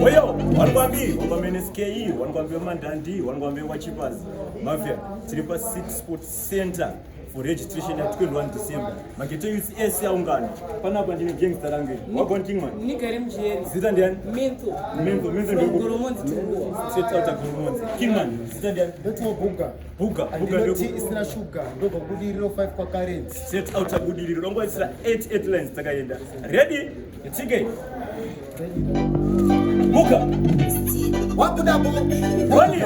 Oyo, wanikwambi, wanikwambi NSKE, wanikwambi Mandandi, wanikwambi Wachipas, Mafia. Tiri pa City Sports Center for registration ya 21 December. Maghetto youth ese aungana. Panapa ndine gangster rangu. Wagwan Kingman. Nigare mujeri. Zita ndiani? Mentho. Mentho, Mentho From Goromonzi Turuwa. Straight out of Goromonzi. Kingman, zita ndiani? Ndotiwo Buga. Buga, Buga Handinoti isina shuga ndobva kubudiriro 5 kwaCurrent. Straight out of Budiriro. Rongoisira 8 8 lines takaenda. Ready? Tike. Buga. Wabuda bu. Run it.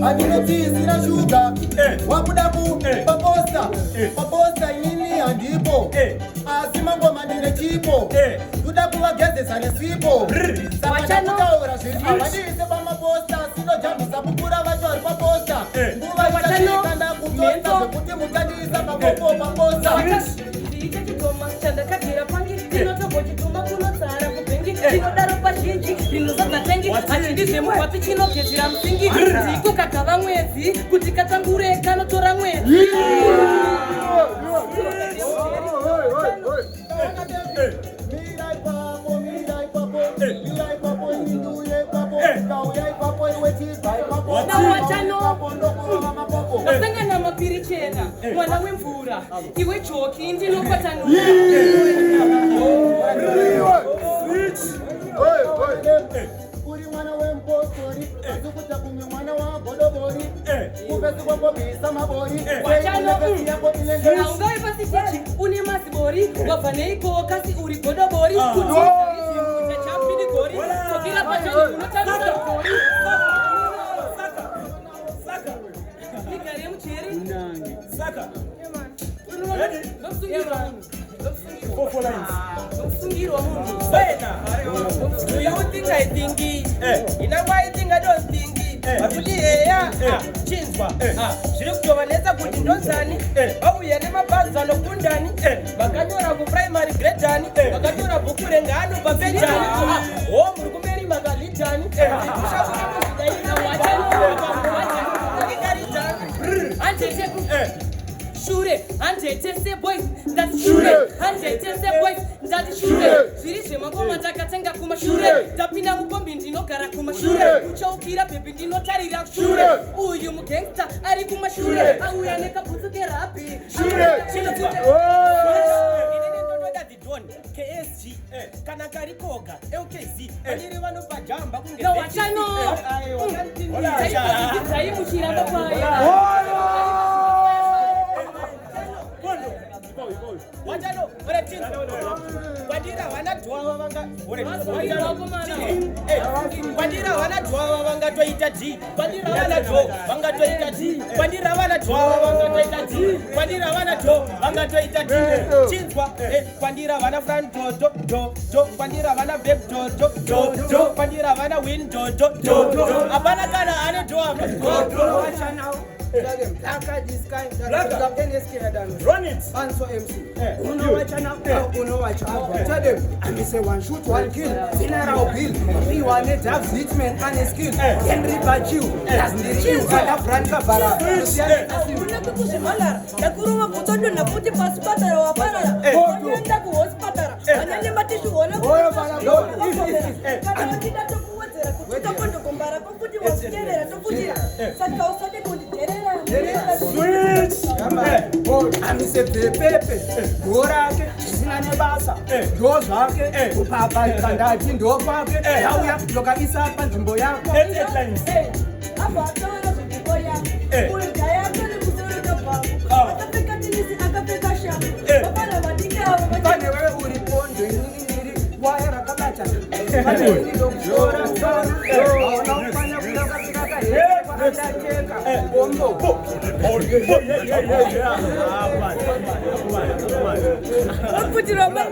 Handinoti isina shuga. Eh. Wabuda bu. Eh. Paposta. Eh. Paposta inini handipo. Eh. Asi mangoma ndine chipo. Eh. Ndoda kuvagezesa nesipo. Brr. Saka Wachano. ndakutaura zviri havandiise pamaposta sinojambisa mukura vacho vari paposta. Eh. Nguva Wachano. ichasvika ndakutosta Menzo. zvekuti mutandiisa mapopo paposta. Ndiite chidhoma chandakagera pangi ndinotombochituma kunotsara kubhengi ndinodaro pazhinji ndinozadza tengi hachidi zvemugwapi chinogezera musingi ndiko kakava mwedzi kuti katangure kanotora mwedzi. Mira ipapo, mira ipapo, Eh. mira ipapo, ini ndiuye ipapo, Eh. ndauya ipapo, iwe chibva ipapo. Wachano. Ipapo ndokurova mapoko. Wasangana mapiri chena mwana wemvura iwe joki ndinokwatanura. Switch. Uri mwana wemupostori, asi kuita kunge mwana wagodobori. Eh. Kuvesi kwambobvisa mabori. Eh. Wachano. Sei yako inenge Haungavi pasi chichi une mazibori wabva neiko kasi uri godobori Ah. kuti chapindigori dzokera pachani unotambisa rugori. Saka. Saka. Nigare mujeri. Saka. Ready? Ndokusungirwa munhu. Ndokusungirwa. 4 4 lines. Ndokusungirwa munhu. Wena, do you think I think? Eh. Ina why think I don't think? Eh. Vakuti heya, Eh. ah, chinzwa. Eh. Ah, zviri kutovanetsa kuti ndonzani Eh. vauya nemabhazi anokundani Eh. vakanyora kuprimary gredhani Eh. vakatora bhuku rengano papejani. Ah. Ho muri kumberi makalidhani. Eh. Kushakurimuzvidairaikaridhani. Handete Eh. shure, handete seboys ndati shure, handete seboys ndati shure. Zviri zvemangoma takatenga kumashure, ndapinda mukombi ndinogara kumashure, kuchaukira bhebhi ndinotarira shure. Uyu mugangsta ari kumashure auya nekabhutsu kerabhi. Inini ndotoda the Don KSG kana karikoga LKZ vaniri vanopajamba kunge Wachano. Dzai muchiramba paya. Kondo. Iko iko. Wachano oratinzwa kwandira vana dhwava vanga kwandira vana dhwava vangatoita d kwandira vana dho vangatoita d kwandira vana dhwava vangatoita d kwandira vana dho vangatoita d chinzwa eh, kwandira vana front do do do do kwandira vana back do do do do kwandira vana window do do do hapana kana ane do apa. Blacker this kind, Blacker. NSK. Run it. Anso MC. Eh. Unowacha na unowacha. Tell them, I miss a one shoot, one kill. General Bill, me one a Dubs Hitman and a skill. Eh. Henry Bachiu, that's the real Kada Franca Bara. Eh. Una kukuzvimalara ndakurova bvutodonha futi pasi patara waparara otoenda kuhospatara vanene matishuona kana uchida tokuwedzera kuti tokondogombara kokuti wakuterera tokutira saka usade kundidherera. Switch. Eh. Amise bhepepe gorake zvisina nebasa Eh. ndo zvake Eh. kupapa kandati ndo kwake Eh. yauya ndokaisa panzvimbo yako. 8 8 lines. Abva ataura zvinzvimbo yake Eh. uyu gayatore musoro kabhangu Ah. akapfeka tenisi akapfeka shangu Eh. vapana vadiki avo. Pane wewe uri pondo inini ndiri waya rakabata pane ini ndokutora aona kukwana kudakapikaka here bombo. Oh, yeah. Ah, man. Man. Vaputirwa. Man.